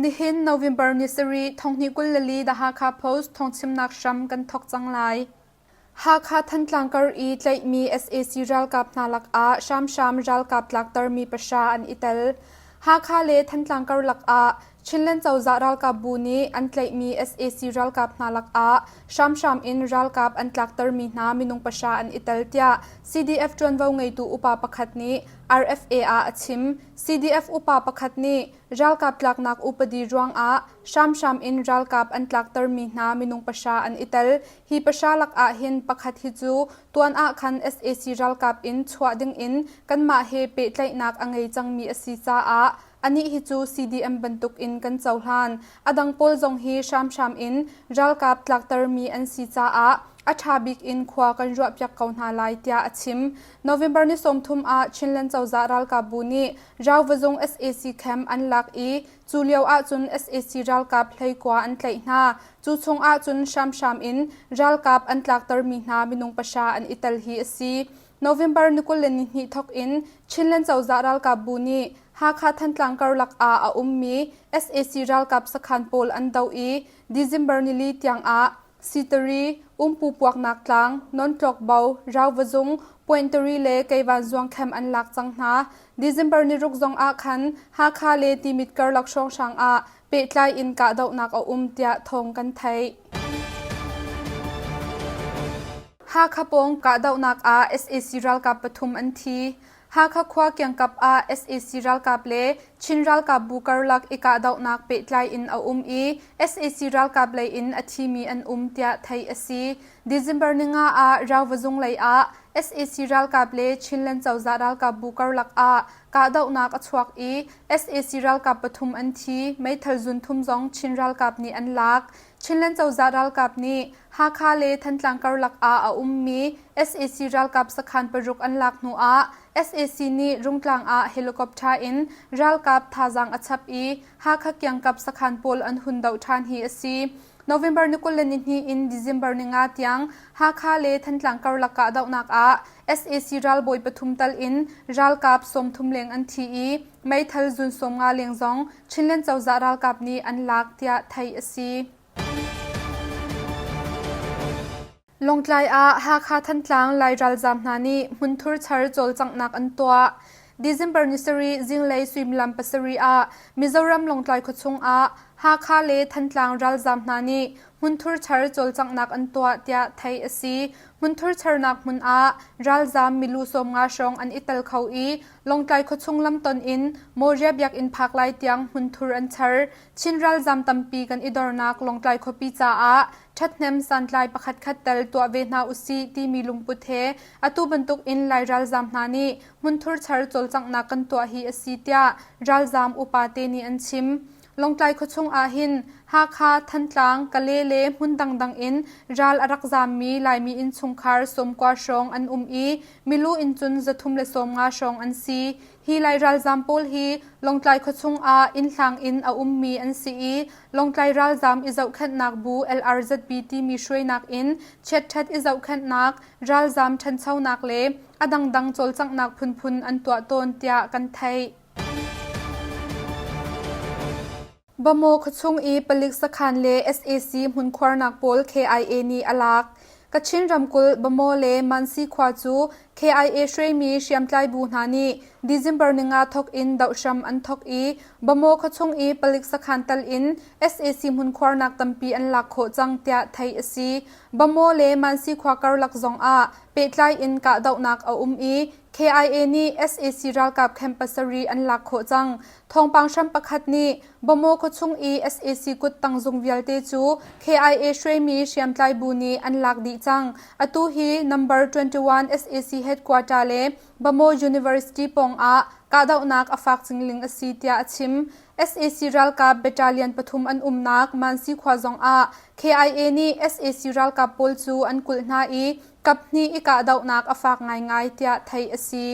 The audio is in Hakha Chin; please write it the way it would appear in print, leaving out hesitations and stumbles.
Nihin November ni sarih thonghnih 24 The Hakha Post thawngchimnak hram kan thawk cang lai. Hakha Thantlang kar i tlaihmi sac ralkap hna lakah hramhram ralkap tlaktermi pahra an i tel. Hakha le Thantlang karlak ah Chinland cozah ralkap bu nih an tlaihmi sac ralkap hna lakah hramhram in ralkap an tlaktermi hna minung pahra an i tel tiah CDF ṭuanvo ngeitu upa pakhat nih RFA ah a chim. CDF upa pakhat nih ralkap tlaknak upadi ruangah hramhram in ralkap an tlaktermi hna minung pahra an i tel. Hi pahra lakah hin pakhat hi cu tuan ah khan sac ralkap in chuah dingin kanmah he pehtlaihnak a ngei cangmi a si caah anih hi cu CDM bantukin kan cohlan. A dang pawl zong hi hramhram in ralkap tlaktermi an si caah a ṭha bik in khua kan ruahpiak ko hna lai tiah a chim. November ni 30 ah Chinland cozah ralkapbu nih Rauvazung sac camp an lak i cu lio ahcun sac ralkap hleikua an tlaih hna. Cu chung ahcun hramhram in ralkap an tlaktermi hna minung pahra an i tel hi a si. November ni 22 thawk in Chinland cozah ralkapbu nih Hakha Thantlang karlak ah a ummi sac ralkap sakhan pawl an doh i December nili tiang ah Sitari, Umpu puaknak tlang, Nontlokbo, Rauvazung, Pointari le Keivan zuangkhem an lak cang hna. December ni ruk zong ah khan Hakha le Timit karlak hrawnghrang ah pehtlai in kahdohnak a um tiah thawng kan theih. Hakha pawng kahdohnak ah sac ralkap pathum an thi. Hakha khua kiangkap ah sac ralkap le Chin ralkap bu karlak i kahdohnak pehtlai in a um i sac ralkap lei in a thimi an um tiah theih a si. December ninga ah Rauvazung lei ah sac ralkap le Chinland cozah ralkap bu karlak ah kahdohnak a chuak i sac ralkap pathum an thi, meithal zun thum zong Chin ralkap nih an lak. Chinland cozah ralkap nih Hakha le Thantlang karlak ah a ummi sac ralkap sakhan paruk an lak hnu ah sac nih Rungtlang ah helicopter in ralkap thazaang a chap i Hakha kiangkap sakhan pawl an hun doh ṭhan hi a si. November ni 22 in December ni nga tiang Hakha le Thantlang karlak kahdohnak ah sac ralbawi pathum tal in ralkap 30 leng an thi i meithal zun 50 leng zong Chinland cozah ralkap nih an lak tiah theih a si. Lawngtlai ah Hakha Thantlang Lai ralzaam hna nih hmunthur char cawlcanghnak an tuah. December ni sarih zinglei suimilam pasarih ah Mizoram Lawngtlai khuachung ah Hakha le Thantlang ralzaam hna nih hmunthur char cawlcanghnak an tuah tiah theih a si. Hmunthur charnak hmun ah ralzaam milu 50 hrawng an i tel kho i Lawngtlai khuachung lamton in Moria biakinn phak lai tiang hmunthur an char. Chin ralzaam tampi kan i dornak Lawngtlai khuapi caah ṭhathnem santlai pakhatkhat tal tuah ve hna usih timi lungput he atu bantuk in Lai ralzaam hna nih hmunthur char cawlcanghnak kan tuah hi a si tiah ralzaam upa te nih an chim. Lawngtlai khuachung ahhin Hakha, Thantlang, Kale le hmun dangdang in ral a rak zaammi Laimi innchungkhar 90 hrawng an um i milu in cun 350 hrawng an si. Hi Lai ralzaam pawl hi Lawngtlai khuachung ah innhlang in a ummi an si i Lawngtlai ralzaam i zohkhenhnak bu LRZB timi hruainak in chiatṭhat i zohkhenhnak, ralzaam ṭhanchonak le a dangdang cawlcanghnak phunphun an tuah tawn tiah kan theih. Bamaw khuachung i palik sakhan le sac hmunkhuarnak pawl KIA nih a lak. Kachin ramkulh Bamaw le Mansi khua cu KIA hruaimi hriamtlai bu hna nih December ninga thawk in doh hram an thawk i Bamaw khuachung i palik sakhan tal in sac hmunkhuarnak tampi an lak khawh cang tiah theih a si. Bamaw le Mansi khua karlak zong ah pehtlai in kahdohnak a um i KIA nih sac ralkap camp pasarih an lak khawh cang. Thawngpang hram pakhat nih Bamaw khuachung i sac kuttang zung vialte cu KIA hruaimi hriamtlai bu nih an lak dih cang. Atu hi number 21 sac headquarter le Bamaw University pawng ah kahdohnak a fak cingling a si tiah a chim. Sac ralkap battalion pathum an umnak Mansi khua zong ah KIA nih sac ralkap pawl cu an kulh hna i kaphnih i kahdohnak a fak ngaingai tiah theih a si.